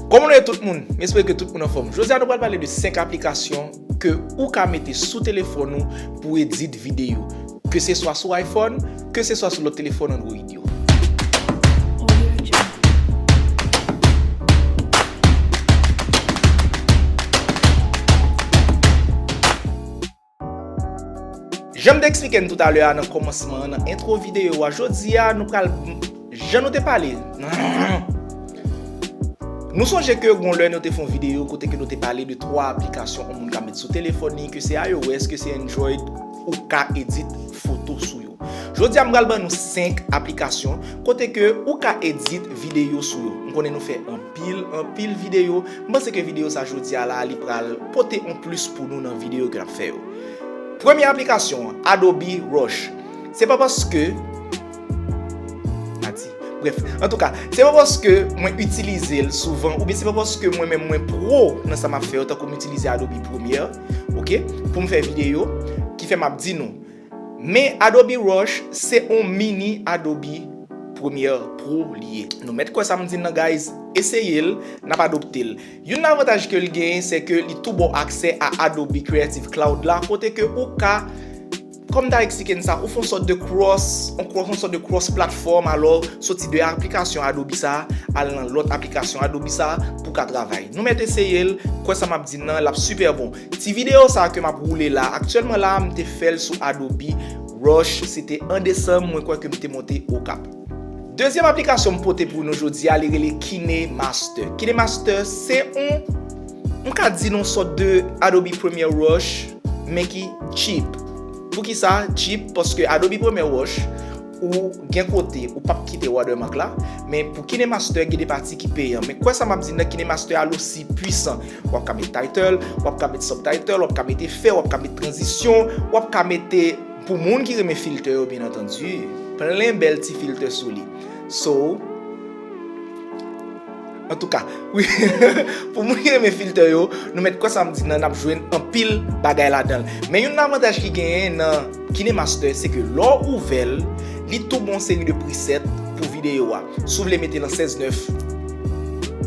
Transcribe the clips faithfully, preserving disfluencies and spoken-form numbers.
Kòman nou ye tout moun? M espere ke tout moun anfòm. Jodi a nou pral pale de senk aplikasyon ke ou ka mete sou telefòn ou pou edit videyo, ke se swa sou iPhone, ke se swa sou lòt telefòn Android yo. Jan m te eksplike n toutalè a nan kòmansman an, nan entwo videyo a, jodi a nou pral, jan nou te pale. Nou sonje ke gon lè nou te fè yon videyo kote ke nou te pale de twa aplikasyon yon moun ka met sou telefòn li, ke se iOS, ke se Android, ou ka edit foto sou yo. Jodi a m pral ban nou senk aplikasyon kote ke ou ka edit videyo sou yo. M konnen nou fè anpil, anpil videyo. M panse ke videyo sa jodi a la, li pral pote yon plis pou nou nan videyo ke n ap fè yo. Premye aplikasyon an, Adobe Rush. Se pa paske, m a di, brèf, antouka, se pa paske mwen itilize l souvan, oubyen se pa paske mwen menm mwen pwo nan sa m ap fè yo, tankou m itilize Adobe Premiere, ok, pou m fè videyo, ki fè m ap di nou. Men Adobe Rush se yon mini Adobe Premiere Pro li ye. Nou mèt kwè sa m di n nan, guys, eseye l, n ap adopte l. Youn nan avantaj ke l genyen, se ke li tou ba w aksè a Adobe Creative Cloud la, kote ke ou ka, kòm m ta eksplike n sa, ou fè yon sòt de cross, yon cross, yon sòt de cross platform, alò, soti de aplikasyon Adobe sa, al nan lòt aplikasyon Adobe sa, pou ka travay. Nou mèt eseye l, kwè sa m ap di n nan, l ap sipè bon. Ti videyo sa ke m ap woule la, aktyèlman la, m te fè l sou Adobe Rush, se te an desanm, mwen kwè ke m te monte Okap. Dezyèm aplikasyon m pote pou nou jodi a, li rele KineMaster. KineMaster se yon, m ka di nou, sòt de Adobe Premiere Rush, men ki cheap. Poukisa cheap? Paske Adobe Premiere Rush, ou gen kote, ou p ap kite watermark la, men pou KineMaster, gen de pati ki peyan. Men kwè sa m ap di nan KineMaster a, l osi pwisan. W ap ka met title, w ap ka met subtitle, w ap ka met efè, w ap ka met tranzisyon, w ap ka mete, pou moun ki renmen filtè yo, byen antandi, plen bèl ti filtè sou li. So, antouka, wi, pou moun ki renmen filtè yo, nou mèt kwè sa m di nan, n ap jwenn anpil bagay ladan l. Men youn nan avantaj ki genyen nan KineMaster, se ke lè w ouvè l, li tou ba w yon seri de preset pou videyo a. Si w vle mete l an sèz nèf,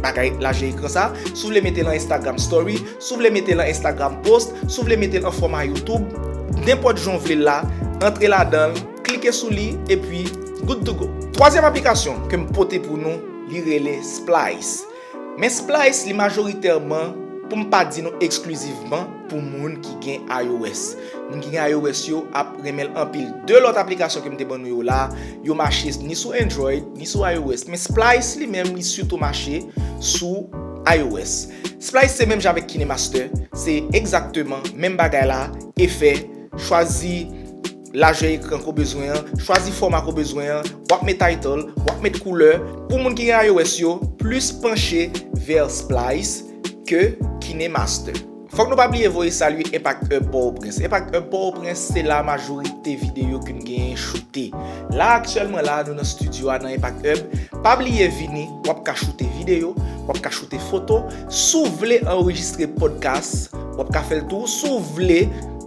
bagay lajè ekran sa, si w vle mete l an Instagram Story, si w vle mete l an Instagram Post, si w vle mete l an fòma YouTube, nenpòt jan w vle l la, antre ladan l, klike sou li, epi good to go. Twazyèm aplikasyon ke m pote pou nou, li rele Splice. Men Splice, li majoritèman, pou m pa di nou eksklizivman, pou moun ki gen iOS. Moun ki gen iOS yo ap renmen l anpil. De lòt aplikasyon ke m te ban nou yo la, yo mache ni sou Android, ni sou iOS. Men Splice li menm, li sitou mache sou iOS. Splice se menm jan avèk KineMaster, se egzakteman menm bagay la, efè, chwazi lajè ekran ke w bezwen an, chwazi fòma ke w bezwen an, w ap met title, w ap met koulè. Pou moun ki gen iOS yo, plis panche vè Splice ke KineMaster. Fòk nou pa bliye voye salye Impact Hub Pòtoprens. Impact Hub Pòtoprens, se la majorite videyo ke n genyen choute. La, aktyèlman la, nou nan estidyo a nan Impact Hub. Pa bliye vini, w ap ka choute videyo, w ap ka choute foto. Si w vle anrejistre podcast, w ap ka fè l tou. Si w vle,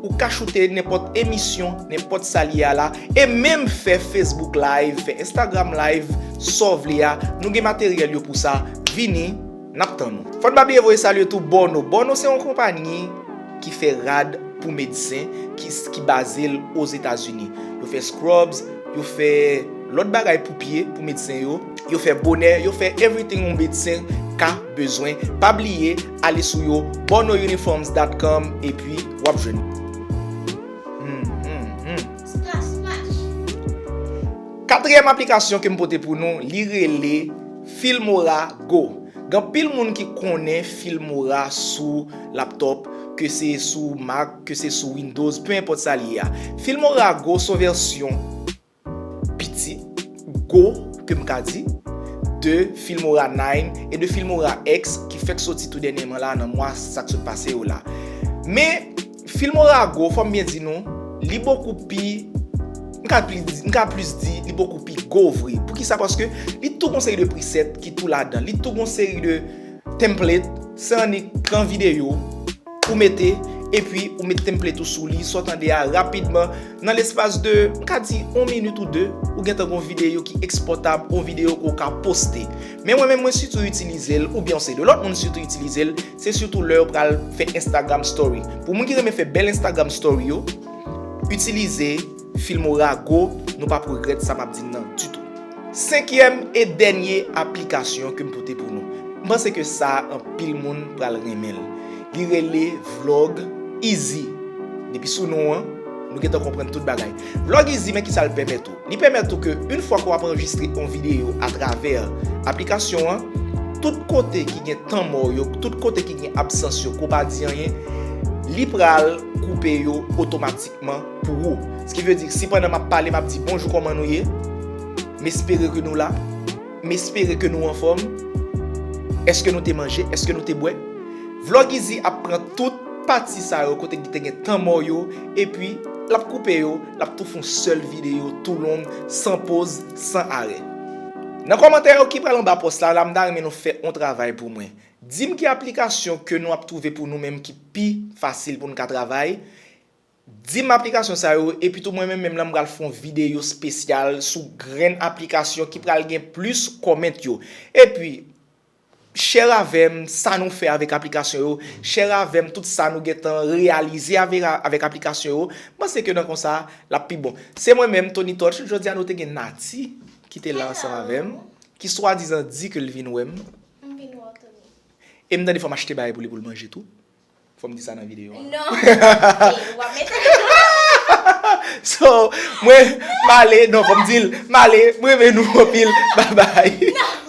ou ka choute nenpòt emisyon, nenpòt sa l ye a la, e menm fè Facebook Live, fè Instagram Live, sa w vle a. Nou gen materyèl yo pou sa. Vini, n ap tann ou. Fò n pa bliye voye salye tou Bono. Bono se yon konpayi ki fè rad pou medsen ki, ki baze l Ozetazini. Yo fè scrubs, yo fè lòt bagay pou pye, pou medsen yo. Yo fè bonè, yo fè everything yon medsen ka bezwen. Pa bliye, ale sou yo, bono uniforms dot com, epi w ap jwenn. Hmm, hmm, hmm. Katriyèm aplikasyon ke m pote pou nou, li rele Filmora Go. Gen anpil moun ki konnen Filmora sou laptop, ke se sou Mac, ke se sou Windows, pe enpòt sa li ye a. Filmora Go se yon vèsyon piti, Go, ke m ka di, de Filmora nine e de Filmora X ki fèk soti tou dènyèman la nan mwa sa k sot pase yo la. Men, Filmora Go, fò m byen di nou, li bokou pi, m ka plis, m ka plis di, li bokou pi go vre. Poukisa? Paske li tou gon seri de preset ki tou ladan. Li tou gon seri de template, se annik pran videyo, ou mete, epi ou met template ou sou li, sa w tande a rapidman, nan lespas de, m ka di, yon minit ou de, ou gentan gen yon videyo ki ekspòtab, yon videyo ke w ka poste. Men mwen menm, mwen sitou itilize l, oubyen yon seri de lòt moun sitou itilize l, se sitou lè yo pral fè Instagram Story. Pou moun ki renmen fè bèl Instagram Story yo, itilize Filmorago, nou p ap regrèt sa m ap di n nan ditou. Senkyèm e dènye aplikasyon ke m pote pou nou. M panse ke sa a anpil moun pral renmen l. Li rele Vlog Easy. Depi sou non an, nou gentan konprann tout bagay. Vlog Easy, men kisa l pèmèt ou? Li pèmèt ou ke, yon fwa ke w ap anrejistre yon videyo atravè aplikasyon an, tout kote ki gen tan mò yo, tout kote ki gen absans yo, ke w pa di anyen, li pral koupe yo otomatikman pou ou. Sa ki vle di, si pandan m ap pale, m ap di, "Bonjou, kòman nou ye? M espere ke nou la. M espere ke nou anfòm. Èske nou te manje? Èske nou te bwè?" Vlog Easy ap pran tout pati sa yo kote ki te gen tan mò yo, epi l ap koupe yo, l ap tou fè yon sèl videyo tou long, san poz, san arè. Nan kòmantè yo ki pral anba pòs la, la m ta renmen nou fè yon travay pou mwen. Di m ki aplikasyon ke nou ap twouve pou nou menm ki pi fasil pou n ka travay. Di m aplikasyon sa yo, epi tou mwen menm, menm la m pral fè yon videyo espesyal sou grenn aplikasyon ki pral gen plis kòmant yo. Epi, share avè m sa nou fè avèk aplikasyon yo, share avè m tout sa nou gentan reyalize avè, avèk aplikasyon yo. M panse ke nan konsa, l ap pi bon. Se mwen menm, Tony Touch. Jodi a nou te gen Nati ki te la ansanm avè m, ki swadizan di ke l vin wè m. M vin wè w, Tony. E m tande fò m achte bagay pou li pou l manje tou. Fò m di sa nan videyo a. Non. Eh, w ap mete. So, mwen, m ale, non, fò m di l, m ale, mwen renmen nou anpil, babay. Non.